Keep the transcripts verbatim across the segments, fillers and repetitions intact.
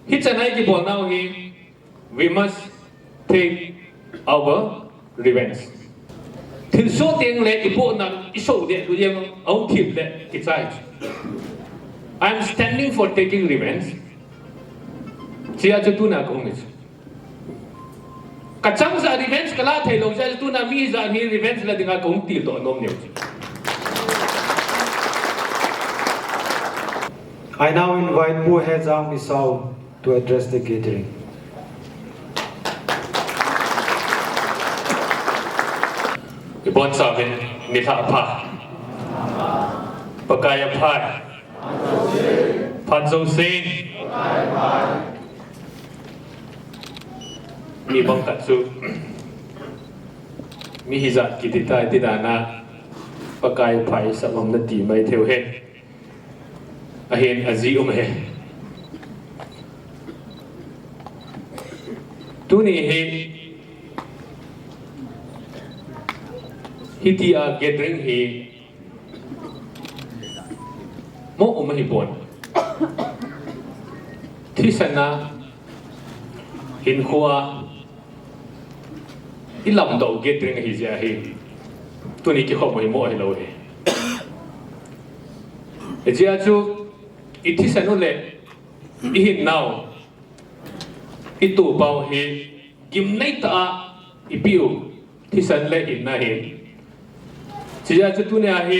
Hichan a i kibolnau hi, we must take our revenge. Thilsoh teng le i pohnat i soh deh lou jeng, ahung thip le kichai. I'm standing for taking revenge. Chia chu tuna kahung hi chu. Ka chang jeh a revenge ka la thei lou jeh a tuna mi jat hi revenge la dinga kahung tildoh nom neu chu. I now invite Pu Hejang Misao to address the gathering. Ibon chauvin nilhah pha. Pakai aphai. Phat jousen. Mi bang khat chu, mi hijat kiti tai ti dan a, Pakai phai sa mong na ti mai theu hen. Ahin aji um e. Tuni hi, hiti a gathering hi, mo um ahi pon. Thisan a, hinkho a, i lamdoh gathering ahi jeh a hi. Tuni kikhop mo hi mo ahi lou hi. Hijeh a chu, i thisan u le, i hinnau, i tupau hi, gimnei tah a, i piu, thisan le hinna hi. Hijeh a chu tuni a hi,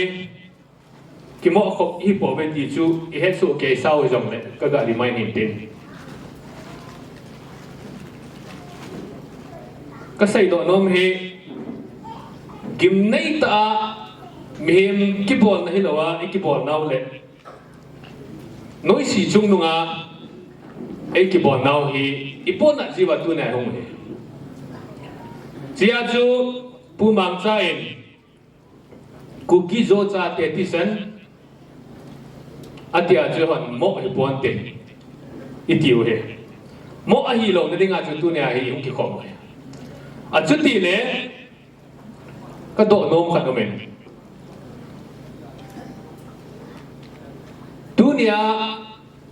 kimoh khop hi po ve ti chu, i hetsoh kei sau jong le, ka ga remind hin tin. Ka seidoh nom hi, gimnei tah a, mihem kibolna hilou a, i kibolnau le. Noise chungnung a, ei kibolnau hi, i pohnat jeh uva tuni a hung hi. Hijeh a chu, Pu Mangcha in, Kuki Zo chate thisan, ati a chu hon mo hi ponte, i tiu hi. Mo ahi lou na dinga chu tuni a hi hung kikhom hi. Achuti le, ka doh nom khat um in. Tuni a,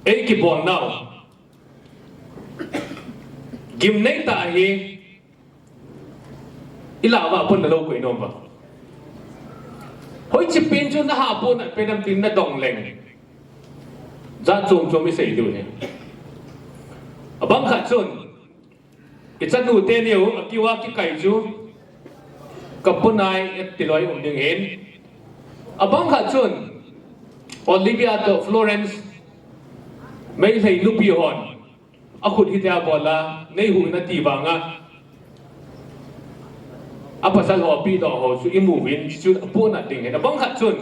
ei kibolnau. Gimnei tah hi, i lah uva pon na lou koi nom uva. Hoiche pen chu na ha pohnat pen ham tin na dong leng. Jat chom chom i sei diu hi. Abang khat chun, i chanu teni u, a kiu a kikai chu, ka pon ai, et ti loi um ding hin. Abang khat chun, Olivia toh Florence, Meitei nupi hon. A khut hiti a bol a, nei hu na ti vang a. A pasal ho pi doh ho chu i mu uvin, chu a pohnat ding hin. Abang khat chun,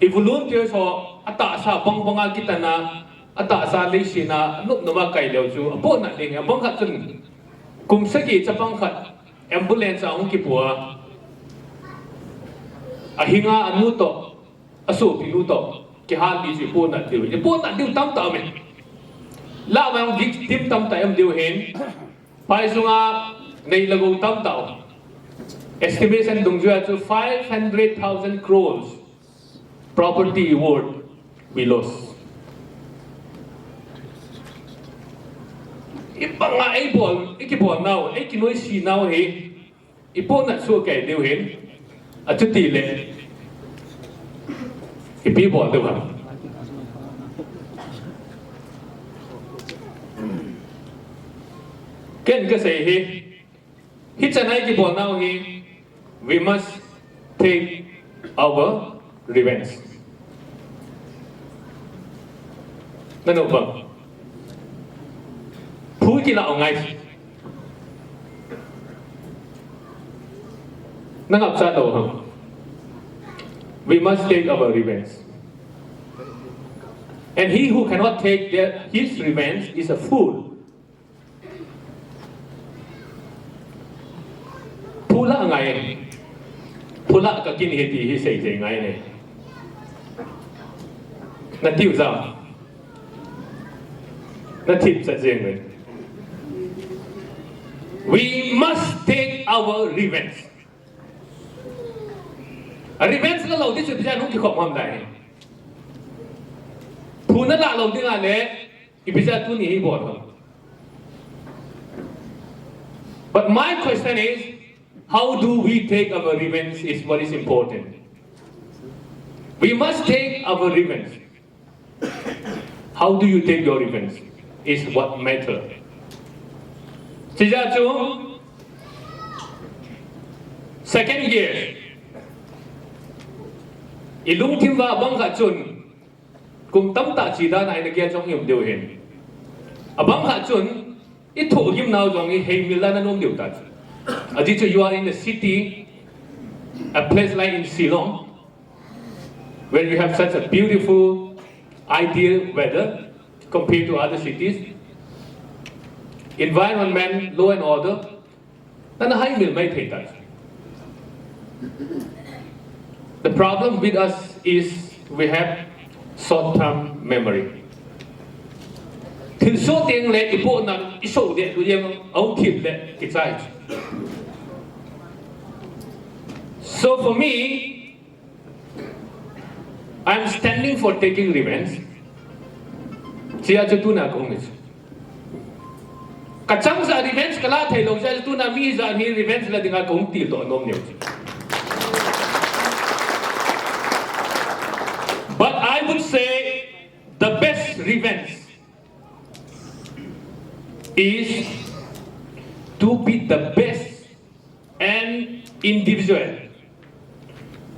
i volunteers ho, a tahsa bang bang a kitan a, a tahsa leiset a, a nop nop a kai leu chu, a pohnat ding hin. Abang khat chun, kum sagi chapang khat, ambulance a hung kipu a. A hinga a nu toh, a sopinu toh, kihal mi chu i pohnat diu. I pohnat diu tamtah um e. Lah vang victim tamtah um diu hin. Phai sunga nei le gou tamtah um. Estimation dungjui a chu five hundred thousand crores property worth we lost. I bang a ei bol, i kibolnau, ei kinoisenau hi. I pohnat soh kei diu hin, achuti le, ipi bol diu ham. Ken ka sei hi, hichan a i kibolnau hi, we must take our revenge. Na no bang. Phu kilah u ngai. Na ngap cha lo ham. We must take our revenge. And he who cannot take their, his revenge is a fool. Phu lah ngai. Phu lah ka kin hi ti hi sei thei ngai ne. Na tiu jam. Na thip cha jeng ne. We must take our revenge. A revenge la lo ti chu ti jan hung kikhop ham dai. Phu na lah lo ding a le. Ipi jeh a tuni hi bol ham. But my question is, how do we take our revenge is what is important. We must take our revenge. How do you take your revenge is what matter. Chijeh chu second year, i lungthim uva bang khat chun, kum tamtah chi dan a ina gel jong i um diu ahin. Abang khat chun, i thohgim nau jong i heimil dan a um diu ta chu. Ajeh chu you are in a city, a place like in Shillong, where you have such a beautiful, ideal weather compared to other cities, environment, law and order, nana heimil mai thei ta. The problem with us is we have short-term memory. Thil soh teng le i poh nan i soh deh lou jeng, ahung thip le kichai. So for me, I'm standing for taking revenge. Chea chu tuna kahung hi chu. Ka chang jeh a revenge ka la thei lou jeh a chu tuna mi jat hi revenge la dinga kahung til doh nom neu chu. But I would say the best revenge is to be the best and individual.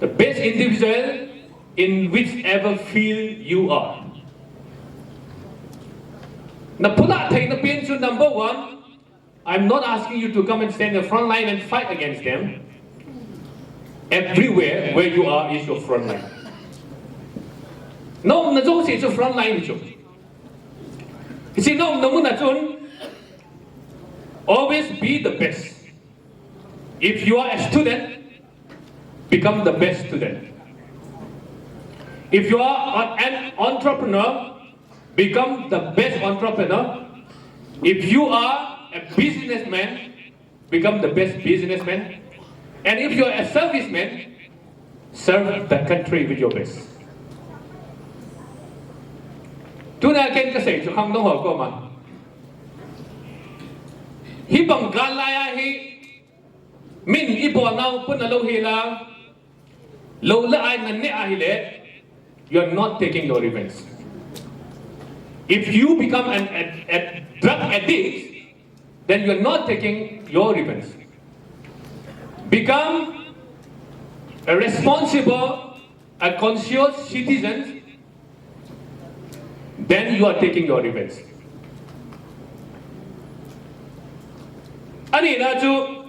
The best individual in whichever field you are. Na phulah theina pen chu number one, I'm not asking you to come and stand in the front line and fight against them. Everywhere where you are is your front line. Na umna jouse chu front line chu. Hiche na umna mun a chun, always be the best. If you are a student, become the best student. If you are an entrepreneur, become the best entrepreneur. If you are a businessman, become the best businessman. And if you are a serviceman, serve the country with your best. Tuna ken kasei chu khangdong ho koma, hibang gal lai a hi, min i bol nau pun a lou hi la, lou la ai na ne ahi le, you are not taking your revenge. If you become an, a, a drug addict, then you are not taking your revenge. Become a responsible, a conscious citizen, then you are taking your revenge. Ani na chu,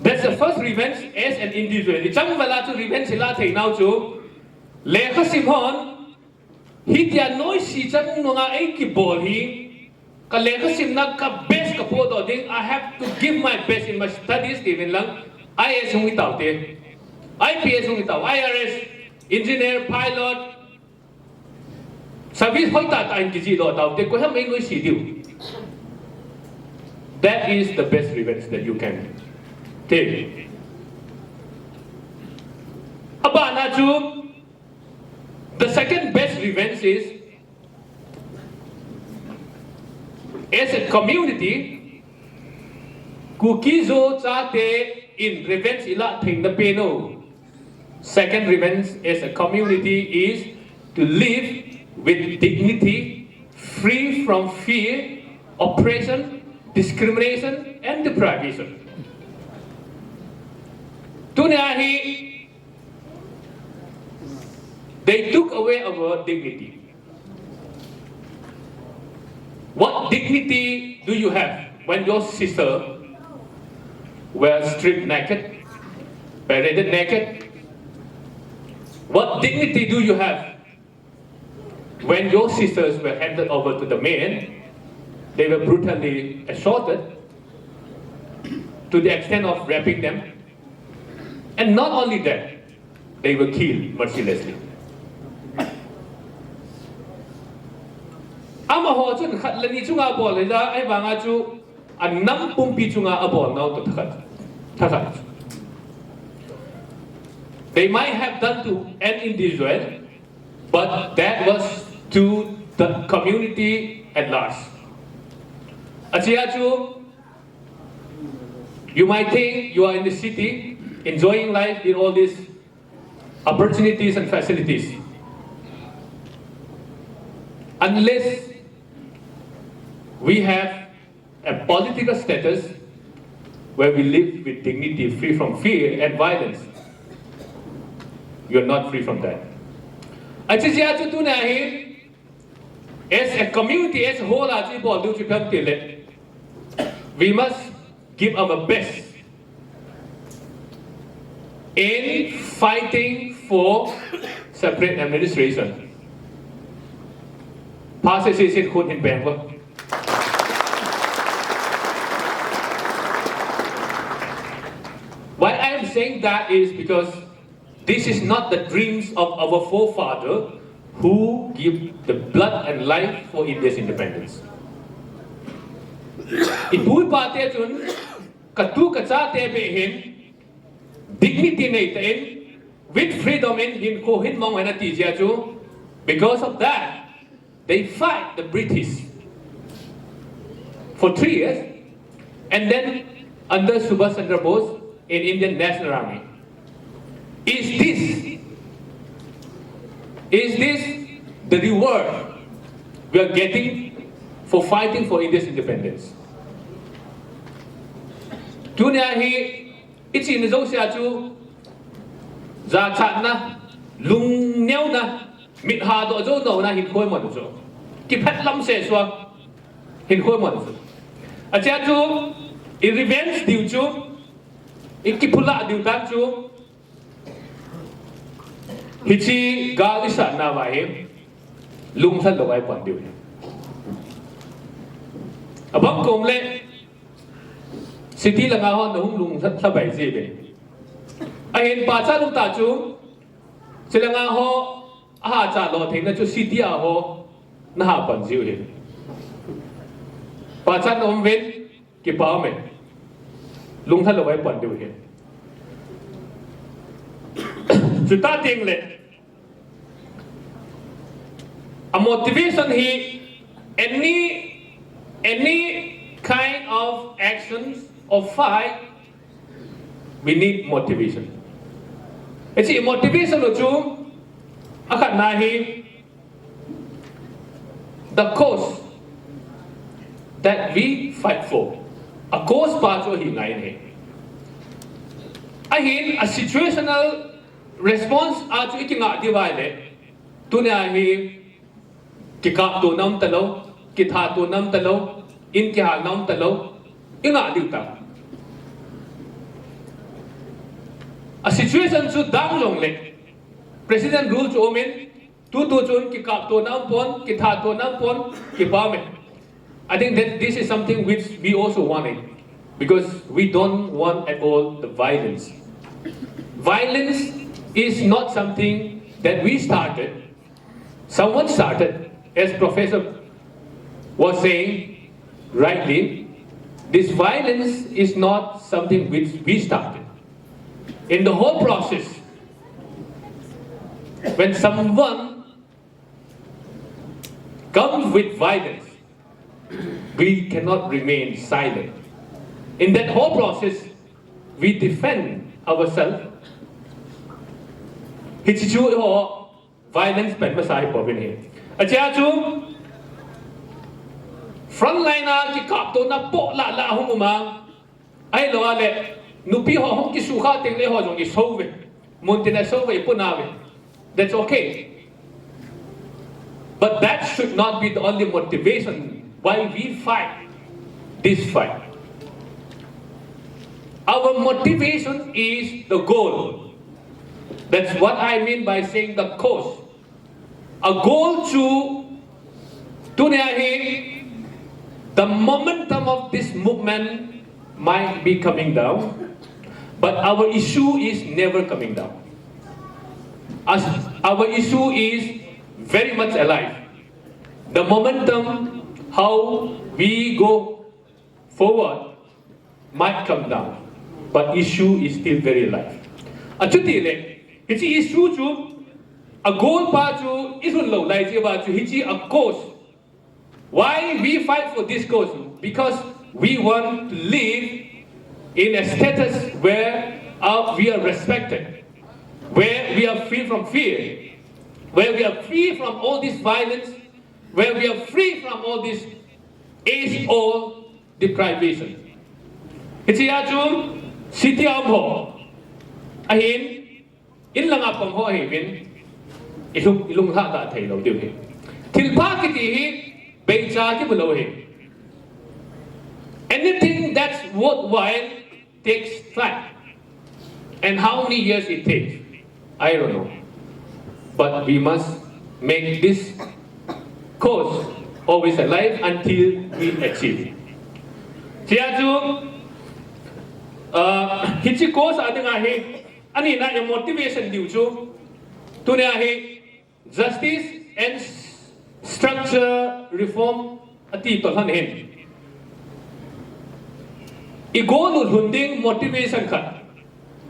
that's the first revenge as an individual. I chang vala chu revenge la thei nau chu, lekha sim hon, hitia noise chang nunga ei kibol hi, ka lekha simna ka best ka podoh ding, I have to give my best in my studies, ti vin lang, I A S hung hi tau te, I P S hung hi tau, I R S, engineer, pilot, service hoi tah tah in kijih doh tau te, koi ham ei noise diu. That is the best revenge that you can take. Abana chu, the second best revenge is, as a community, Kuki-Zo chate in revenge i la theina pen u. Second revenge as a community is to live with dignity, free from fear, oppression, discrimination, and deprivation. Tuni a hi, they took away our dignity. What dignity do you have when your sister were stripped naked, paraded naked? What dignity do you have when your sisters were handed over to the men? They were brutally assaulted to the extent of raping them. And not only that, they were killed mercilessly. Amaho chun khat le ni chunga bol hila, ahivanga chu anam pumpi chunga abol nau toh thakhat, thakhat. They might have done to an individual, But that was to the community at large. Achia chu, you might think you are in the city, enjoying life with all these opportunities and facilities. Unless we have a political status where we live with dignity, free from fear and violence, you are not free from that. Achia chu tunia hi, as a community, as a whole, a chu ibol diu chu ipi ham itile, we must give our best in fighting for separate administration. Pha sese sin khut hin beng uvo. Why I am saying that is because this is not the dreams of our forefather who give the blood and life for India's independence. Ipu ipa te chun, katu kachate beh hin dignity neitah in, with freedom in hinkho hin mang hen ati jeh a chu, because of that, they fight the British for three years, and then under Subhas Chandra Bose in Indian National Army. Is this, is this the reward we are getting for fighting for India's independence? Tunia hi, ichena jousea chu, jachatna, lungneona, mit hadoh jou louna hinkho iman u chu. Kiphet lam sesua hinkho iman u chu. Achia chu, i revenge diu chu, ikiphula diu dan chu, hiche gal isatna uva hi, lunglha lou a ipan diu hi. Abang kom le, city langa ho nahung lunglha bai ji uve. Ahin pachat um tah chu, chulanga ho, aha cha lo theina chu city a ho, naha pan jiu hi. Pachat na um uvin, kipa ume. Lunglha lou a ipan diu hi. Chuti teng le, a motivation hi, any, any kind of actions or fight, we need motivation. Hiche motivation u chu, akhatna hi, the cause that we fight for. A cause pa chu ahi ngai ahi. Ahin a situational response a chu ikingah diu ahile, tunia hi kikaptona um talou, kithatona um talou, in kihalna um talou, ingah diu ta. A situation chu dang jongle, President rule chu umin, tutu chun kikaptona um pon, kithatona um pon, kipa ume. I think that this is something which we also want it, because we don't want at all the violence. Violence is not something that we started. Someone started, as Professor was saying rightly, this violence is not something which we started. In the whole process, when someone comes with violence, we cannot remain silent. In that whole process, we defend ourselves. Hiche chu eiho violence pen masa hi pouvin ahi. Achea chu, frontline a kikaptona poh lah lah hung um a, ahilou le, nupi ho hung kisukha teng le eiho jong isou uve. Muntin a isou uve, ipuna uve. That's okay. But that should not be the only motivation why we fight this fight. Our motivation is the goal. That's what I mean by saying the cause. A goal chu, tunia hi, the momentum of this movement might be coming down, but our issue is never coming down. As our issue is very much alive. The momentum, how we go forward might come down, but issue is still very alive. Achuti le, hiche issue chu A goal pa chu i lhun lou lai jeh uva chu hiche a cause. Why we fight for this cause? Because we want to live in a status where uh, we are respected, where we are free from fear, where we are free from all this violence, where we are free from all this age-old deprivation. Hiche a chu city a um ho, ahin, in langa pang ho ahiuvin, i lung, i lunglhah ta thei lou diu ahi. Thilpha kiti hi beicha kimu lou ahi. Anything that's worthwhile takes time. And how many years it takes, I don't know. But we must make this cause always alive until we achieve it. Hiche a chu, uh, hiche cause a dinga hi, ani na i motivation diu chu, tunia hi, justice and structure reform ati toh lhon hin. I goal u lhun ding motivation khat.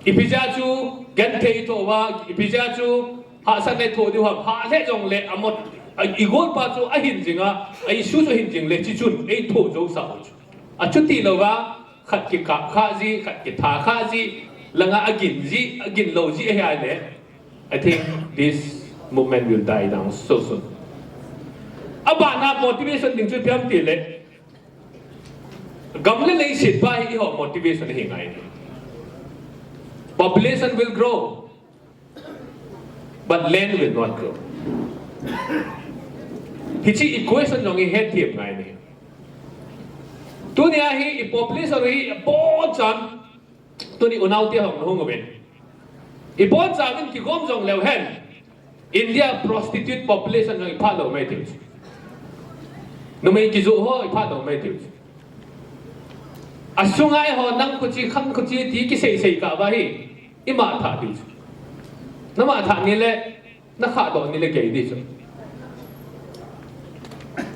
Ipi jeh a chu genthei thoh uva, ipi jeh a chu hahsat le thoh diu ham, hah le jongle a mot-, a, i goal pa chu ahin jing a, a issue chu ahin jing le, hiche chun ei thoh jou sah u chu. Achuti louva, khat kikap kha ji, khat kitha kha ji, langa agin ji, agin lou ji ahi a le. I think this movement will die down so soon. Abana motivation ding chu ipi ham tile, gam le leiset pa hi eiho motivation ahi ngai. Population will grow, but land will not grow. Hiche equation jong i hetthem ngai ni. Tunia hi i population hi abonchan, tuni unaote hung hung uvin. Ibonchauvin kigom jong leu hen, India prostitute population jong iphat lou mai tiu. Numei kijoh ho iphat lou mai tiu. Asunga eiho nang khuche, khang khuche ti kisei sei kah uva hi, ima thah tiu. Nama thah ni le, nakhah doh ni le gei di chu.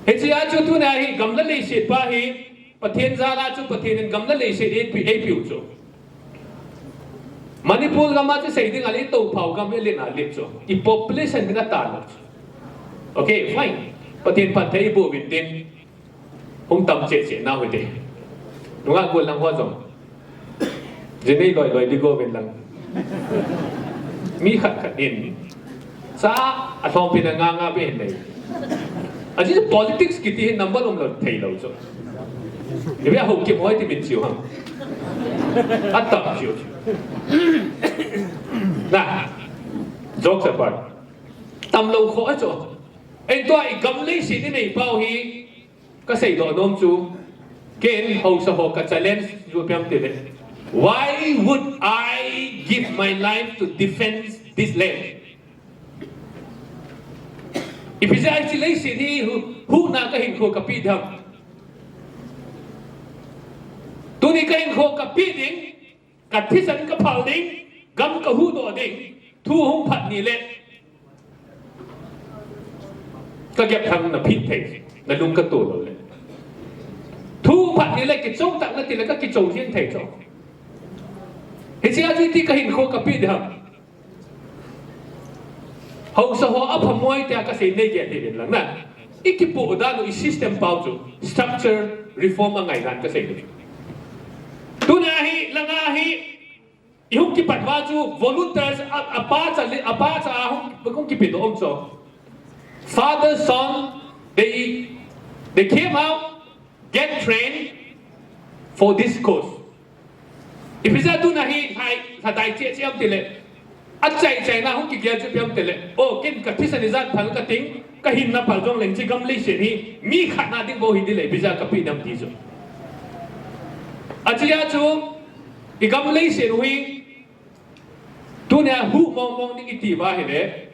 Hiche a chu tunia hi gam le leiset pa hi, Pathen jal a chu Pathen in gam le leiset eipe, eipiu chu. Manipur gam a chu sei ding a le, Touphao gam hi len a len chu. I population hi natan lou chu. Okay, fine. Pathen phatthei iboh uvin tin. Hung tam cheh cheh nau hite. Nunga gol lang ho jong. Jinei loi loi di go uvin lang. Mi khat khat in. Sa a lhompi na nga nga be hin nei. Aji politics kiti hi number um lou thei lou chu. Ibe a Haokip hoi ti min chiu ham. Atam chiu. Na. Jokes apart. Tam lou kho a chu. Ei tua i gam leiset i nei pau hi. Kasei doh nom chu, ken haosa ho ka challenge ju ipi ham tile. Why would I give my life to defend this land? Ipi jeh a hiche leiset hi hu-, huhna ka hinkho kapeh ding ham. Tuni ka hinkho kapeh ding, ka thisan kaphal ding, gam kahuhdoh ding, thu hung phat ni le. Ka gep thang na phit thei, na lung ka to lou le. Thu phat ni le kichou tak na ti le ka kichou jin thei chu. Hiche a chu iti ka hinkho kapeh ding ham. Haosa ho aphamoi tia kasei nei gel thei den lang na. I kipoh dan u i system pau chu structure reform angai dan kasei ni. Tuna hi, langa hi, I hung kipat uva chu volunteers a, apa cha le, apa cha a hung, hung kipe doh um chu. Father, son, they, they came out, get trained for this cause. Ipi jeh a tuna hi, hai, lhadai cheh cheh um tile. Achai chai na hung kigel chu ipi ham tile. O, ken ka thisan ijat phal kating, ka hinna phal jongleng hiche gam leiset hi, mi khat na ding bou hi ding le, ipi jeh a kapeh nam ti chu. Ajeh chu, I gam leiset u hi, tunia huh mong mong ding iti uva ahile,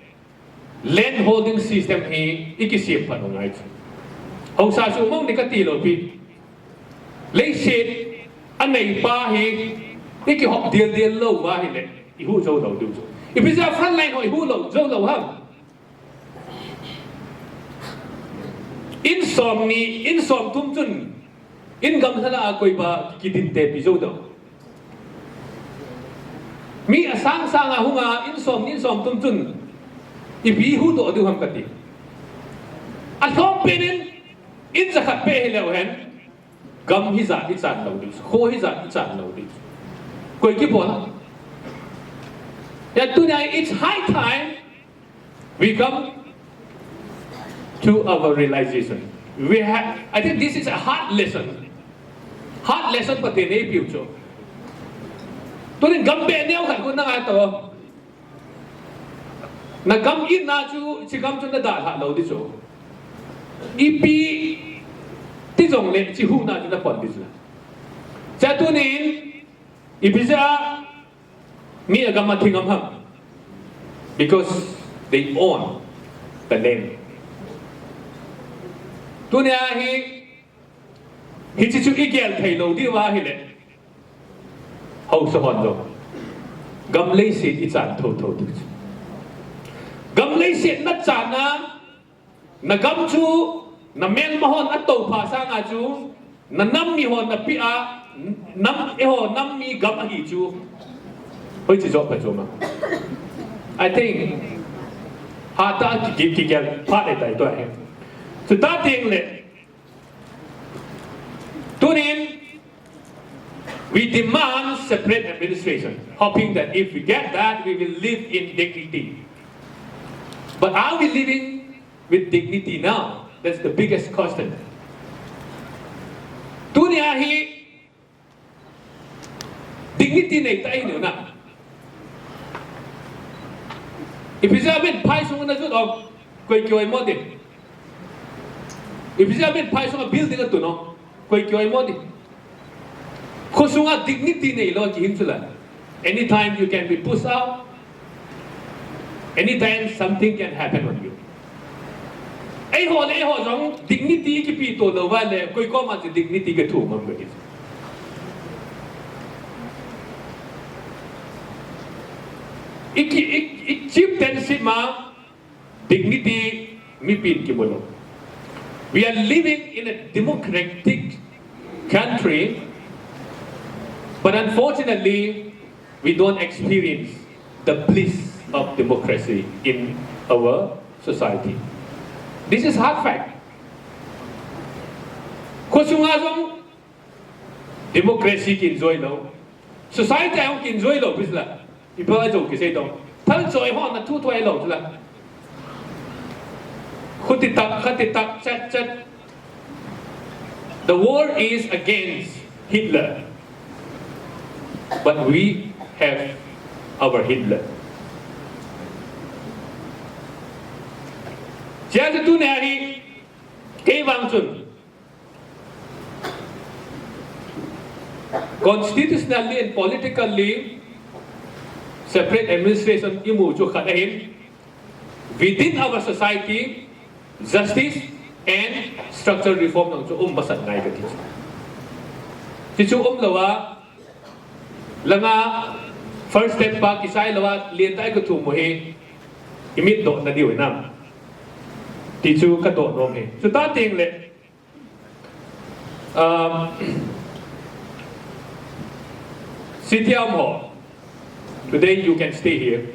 land holding system hi i kisem pan u ngai chu. Haosa chu mong ding kati lou pi. Leiset anei pa hi i kihop del del lou uva ahile, i huh jou lou diu chu. Ipi jeh a front line ho i huh lou, jou lou ham. In som ni, in som thum chun, in gamla a koi pa kidin te pi jou dou. Mi asang sang a hung a, in som ni, in som thum chun, Ipi huhdoh diu ham kati. Alhom pen in, in jakhat beh hileu hen, gam hijat ichan lou diu, kho hijat ichan lou diu. Koi kibol a. Ya tunia, it's high time we come to our realization. We have, I think this is a hard lesson. Hard lesson Pathen in eipeu chu. Tunin gam beh neo khat khu na ngai to. Na gam itna chu, hiche gam chu na dalha lou ding chu. Ipi ti jongle hiche huhna chu na pon ding chu. Chua tunin, ipi jeh a mi agam athi ngam ham. Because they own the name. Tunia hi, hiche chu igel thei lou diu ahile. Haosa hon jong. Gam leiset ichan thotho ding chu. Gam leiset nachan a, na gam chu, na melma hon atoupha sanga chu, na nam mi hon napeh a, nam, eiho nam mi gam ahi chu. Hoiche joh pha chu ma. I think, hatah a ki, ki, kigel phat le tai tua hi. Chuti teng le, tunin, we demand separate administration, hoping that if we get that, we will live in dignity. But are we living with dignity now? That's the biggest question. Tunia hi, dignity neitah ihiu na. Ipi jeh a min phai sunga najot u, koi kihoi mo ding. Ipi jeh a min phai sunga building atun u, koi kihoi mo ding. Khosunga dignity neilou kihin chula. Anytime you can be pushed out. Anytime something can happen on you. Eiho le eiho jong dignity kipe to lou va le, koi koma chu dignity kathum am kati. I ki, i, i chieftainship ma dignity mipin kimu lou. We are living in a democratic country, but unfortunately, we don't experience the bliss of democracy in our society. This is hard fact. Khosunga jong democracy ki enjoy lou. Society a jong ki enjoy lou, please la. Ipi jeh a kisei dong. Thal choi ho na thu thoi lou, please la. Khuti tak, khati tak, chat, chat. The world is against Hitler. But we have our Hitler. Chea chu tunia hi, kei vang chun, constitutionally and politically separate administration imu chu khat ahin, within our society, justice and structural reform jong chu um masat ngai kati chu. Ti chu umlou a, langa first step pa kisai lou a, lentah a kathum u hi, imit doh nadiu hinam. Ti chu kadoh nom hi. Chuti teng le, Um, city a um ho. Today you can stay here.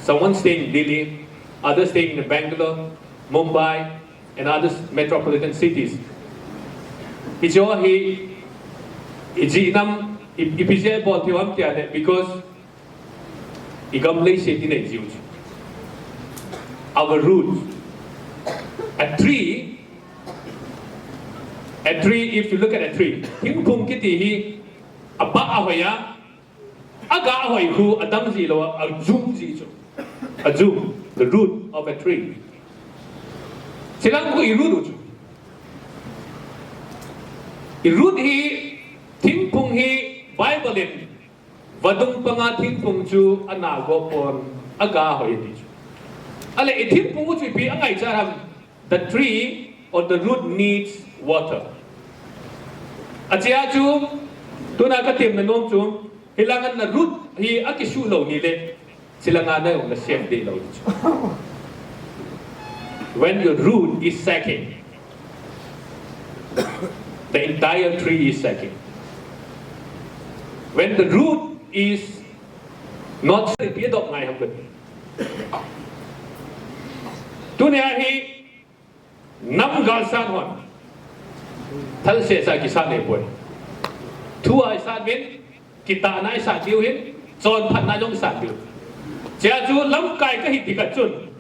Someone staying in Delhi, others staying in Bangalore, Mumbai, and other metropolitan cities. Hiche hi, ijeh inem, i, ipi jeh a bol thei u ham tia le, because igam leiset inei jiu chu. Our roots. A tree, a tree, if you look at a tree, thingphung kiti hi, abah ahoi a, aga ahoi khu, adang ji lou a, ajung ji chu. Ajung, the root of a tree. Chilang khu i root u chu. I root hi, thingphung hi, Bible in, vadung panga thingphung chu ana go pon, aga hoi ti chu. Ale i thingphung u chu ipi angaichat ham, the tree or the root needs water. Achea chu, tuna katemna nom chu, hilanga na root hi akisuh lou ni le, chilanga na jong nasem deh lou chu. When your root is sagging, the entire tree is sagging. When the root is not, ipi dop ngai ham kati. Tunia hi nam galsat hon thal sesa kisat nei poi. Thu a isat uvin, kitahna isat diu hin, chonphatna jong isat diu. Chea chu lamkai kahi ti khat chun,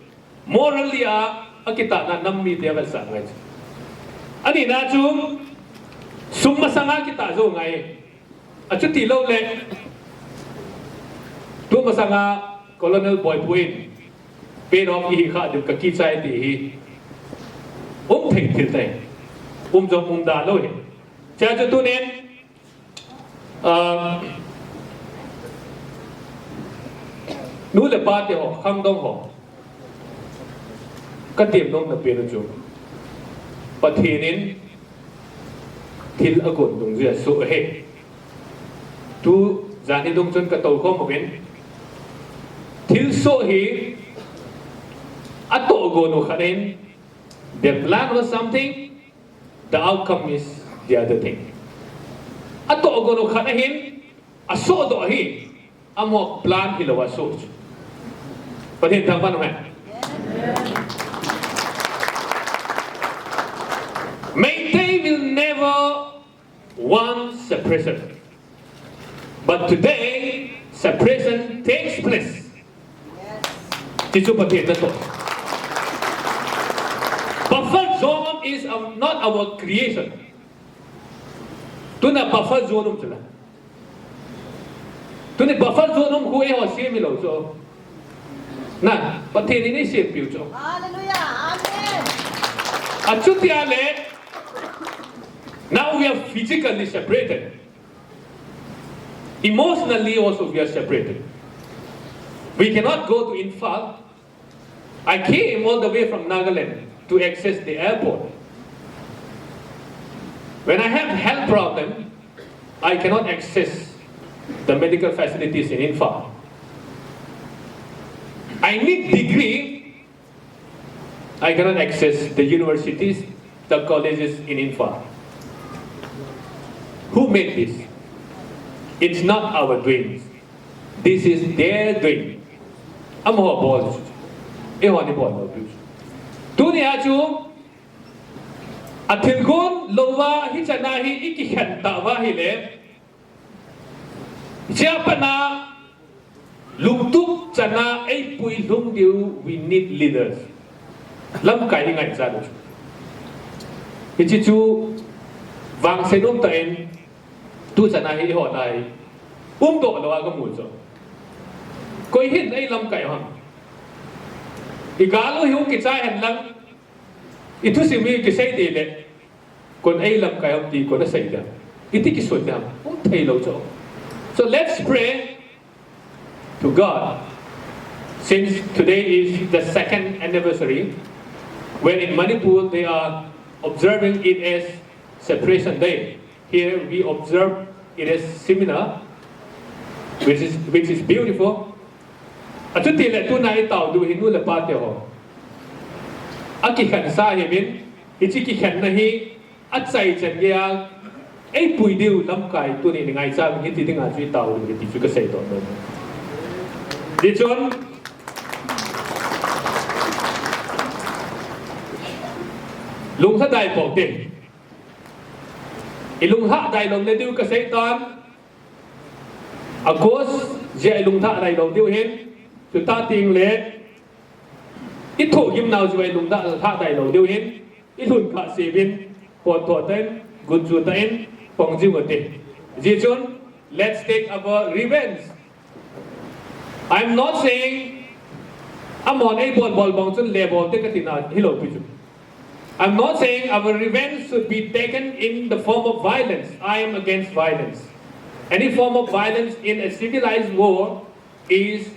morally a, akitahna nam mite avetsah ngai chu. Anina chu, sum masanga kitah jou ngai. Achuti lou le, tu masanga Colonel Boipu in, paid off ihi kha diu kakichai ti hi. Um thei thil tai. Um jong um da lou hi. Chea chu tunin, ah, nu le pa te ho, khangdong ho. Katem nomna pen u chu, Pathen in thil agon dungjuia soh ahi. Tu jan hi dung chun katou khom uvin. Thilsoh hi atohgon u khat ahin, the plan was something, the outcome is the other thing. Atohgon u khat ahin, asohdoh hi, amaho plan hilou a soh chu. Pathen thangvah hen. Meitei will never want separation. But today, separation takes place. Ti chu Pathen natoh. Buffer zone is, um, not our creation. Tuna buffer zone um chu la. Tuni buffer zone um khu eiho sem hilou chu. Na, Pathen in eisem piu chu. Hallelujah. Amen. Achuti a le, now we are physically separated. Emotionally also we are separated. We cannot go to Imphal. I came all the way from Nagaland to access the airport. When I have health problem, I cannot access the medical facilities in Imphal. I need degree, I cannot access the universities, the colleges in Imphal. Who made this? It's not our doing. This is their doing. Amaho bol chu. Eihon ibol lou diu chu. Tunia chu, athilgon louva hichan a hi ikikhen tauva ahile, chea pat a lungtup chan a eipui lhung diu, we need leaders. Lamkai ingaichat u chu. Hiche chu vangset umtah in, tuchan a hi eiho lai umdoh lou a kamu chu. Koi hin eilamkai u ham? Igal u hi hung kichai hen lang, ithusim hi kisei ding le, koin eilamkai u ham ti koin asei ding ham? Iti kisun ding ham? Um thei lou chu. So let's pray to God. Since today is the second anniversary, where in Manipur they are observing it as Separation Day. Here we observe it as seminar, which is, which is beautiful. Achuti le tuna itao diu hi nu le pa teho, akikhensa hiuvin, hiche kikhenna hi achaichan geiya eipui diu lamkai tuni ni ngaichat uvin, hiti dinga chu itao diu ahi ti chu kasei doh nom. Tichun, lunglhadai pou te. Ilunglhadai lou le diu kasei tan. August jeh a ilunglhadai lou diu ahin, chutah teng le ithohgimnau jeh a ilunglhadai lou diu ahin, ilhun khah seh uvin, pontho tah in, gunchu tah in pang jing ute. Hijeh chun, let's take our revenge. I'm not saying amahon eibol bol bang chun le bol te katina hilou pi chu. I'm not saying our revenge should be taken in the form of violence. I am against violence. Any form of violence in a civilized world is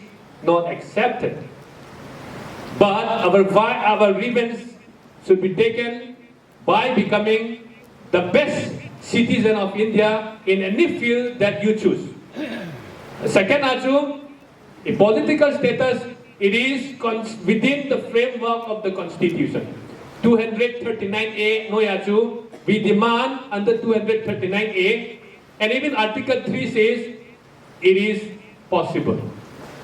not accepted. But our, vi- our revenge should be taken by becoming the best citizen of India in any field that you choose. Second a chu, a political status, it is cons- within the framework of the constitution. Two hundred thirty-nine A noiya chu, we demand under two hundred thirty-nine A, and even Article three says it is possible.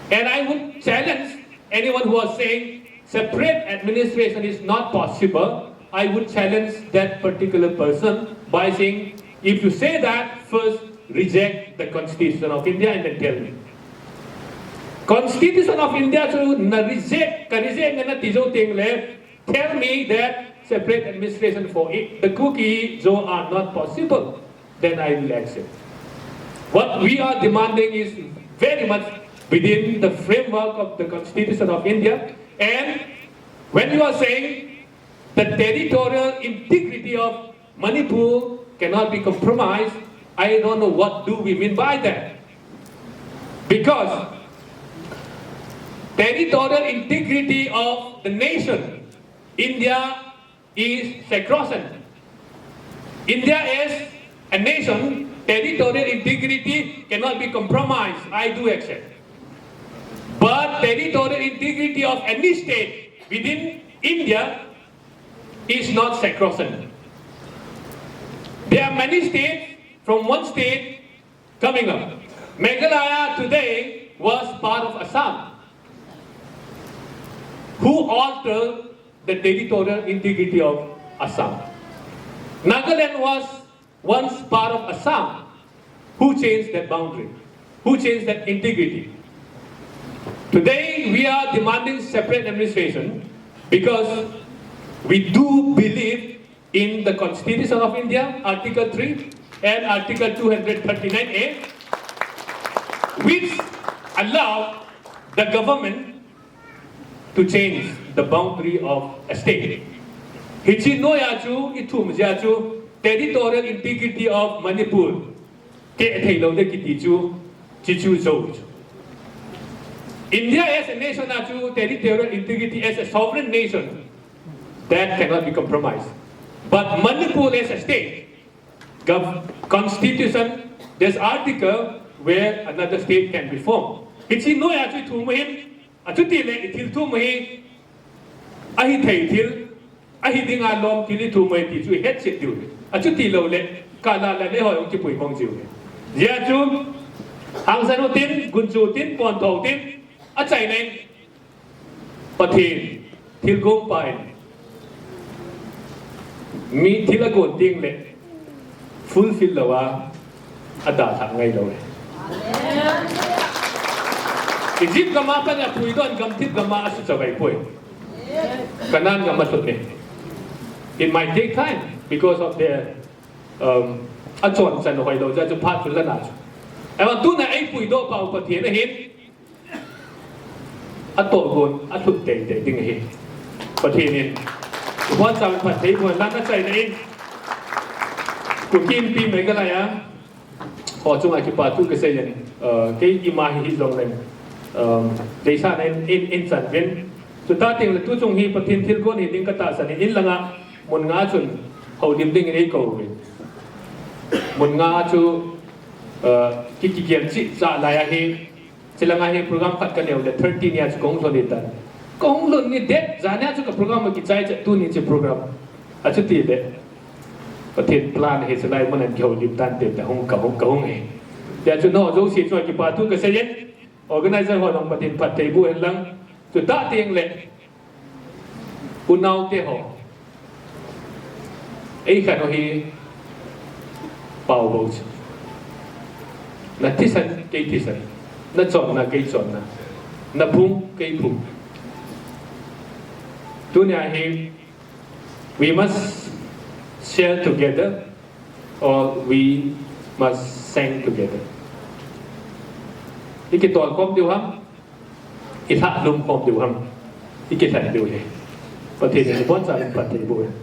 And I would challenge anyone who are saying separate administration is not possible, I would challenge that particular person by saying, if you say that, first reject the Constitution of India and then tell me. Constitution of India chu na reject, ka reject na na ti jou teng le, tell me that separate administration for it, the Kuki Zo are not possible, then I will accept. What we are demanding is very much within the framework of the Constitution of India, and when you are saying the territorial integrity of Manipur cannot be compromised, I don't know what do we mean by that. Because territorial integrity of the nation, India, is sacrosanct. India as a nation, territorial integrity cannot be compromised. I do accept. But territorial integrity of any state within India is not sacrosanct. There are many states from one state coming up. Meghalaya today was part of Assam. Who altered the territorial integrity of Assam? Nagaland was once part of Assam. Who changed that boundary? Who changed that integrity? Today, we are demanding separate administration because we do believe in the Constitution of India, Article three and Article two hundred thirty-nine A, which allow the government to change the boundary of a state. Hiche noiya chu, i thum jeh a chu, territorial integrity of Manipur, keh thei lou ding kiti chu, chi chu jou chu. India as a nation a chu, territorial integrity as a sovereign nation, that cannot be compromised. But Manipur as a state, gov-, constitution, there's article where another state can be formed. Hiche noiya chu i thum u hin, achuti le i thil thum u hi, ahi thei thil, ahi dinga lom thil i thum u hi ti chu i hetchet diu. Achuti lou le, kala la le hoi hung kipui mong jiu. Hijeh a chu, hangsan u tin, gunchu tin, pontho tin, achaina in, Pathen, thilgon pa in, mi thil agon teng le, fulfill lou a, adalhah ngai lou le. Egypt gam a pat a puidoh in gamthip gam a asuchavai poi. Canaan gam a lut ne. It might take time because of their, um, achonchan hoilou jeh chu phat chu la na chu. Ahivang tuna eipuidoh pa u Pathen ahin, atohgon, alut teitei ding ahi. Pathen in ibonchauvin phatthei boh hen lang, achaina in, Kuki Inpi Meghalaya ho chunga kipathu kasei in, uh, kei ima hi hijongleng, um, deisahna in, in, in chan uvin. Chutah teng le tuchung hi Pathen thilgon hiding katahsan in, in langa mun nga chun houlim dingin eikou uvin. Mun nga chu, uh, ki, kigel cheh cheh lai ahi. Chulanga hi program khat kaneo le thirteen a chu kahung lhun hitan. Kahung lhun ni det, jan a chu ka program akichai cheh, tuni chu program. Achuti le Pathen plan hi chulai mun a kihoulim tante, te hung kahung, kahung e. Hijeh a chu nangho jouse chunga kipathu kasei in, organizer ho jong Pathen phatthei boh hen lang. Chutah teng le, unaote ho, eikhen u hi pao bou chu. Na thisan, kei thisan. Na chonna, kei chonna. Na phung, kei phung. Tunia hi, we must share together or we must sing together. I kitol khom diu ham, i lhahlum khom diu ham, i kilhen diu ham. Pathen in ibonchauvin phatthei boh hen.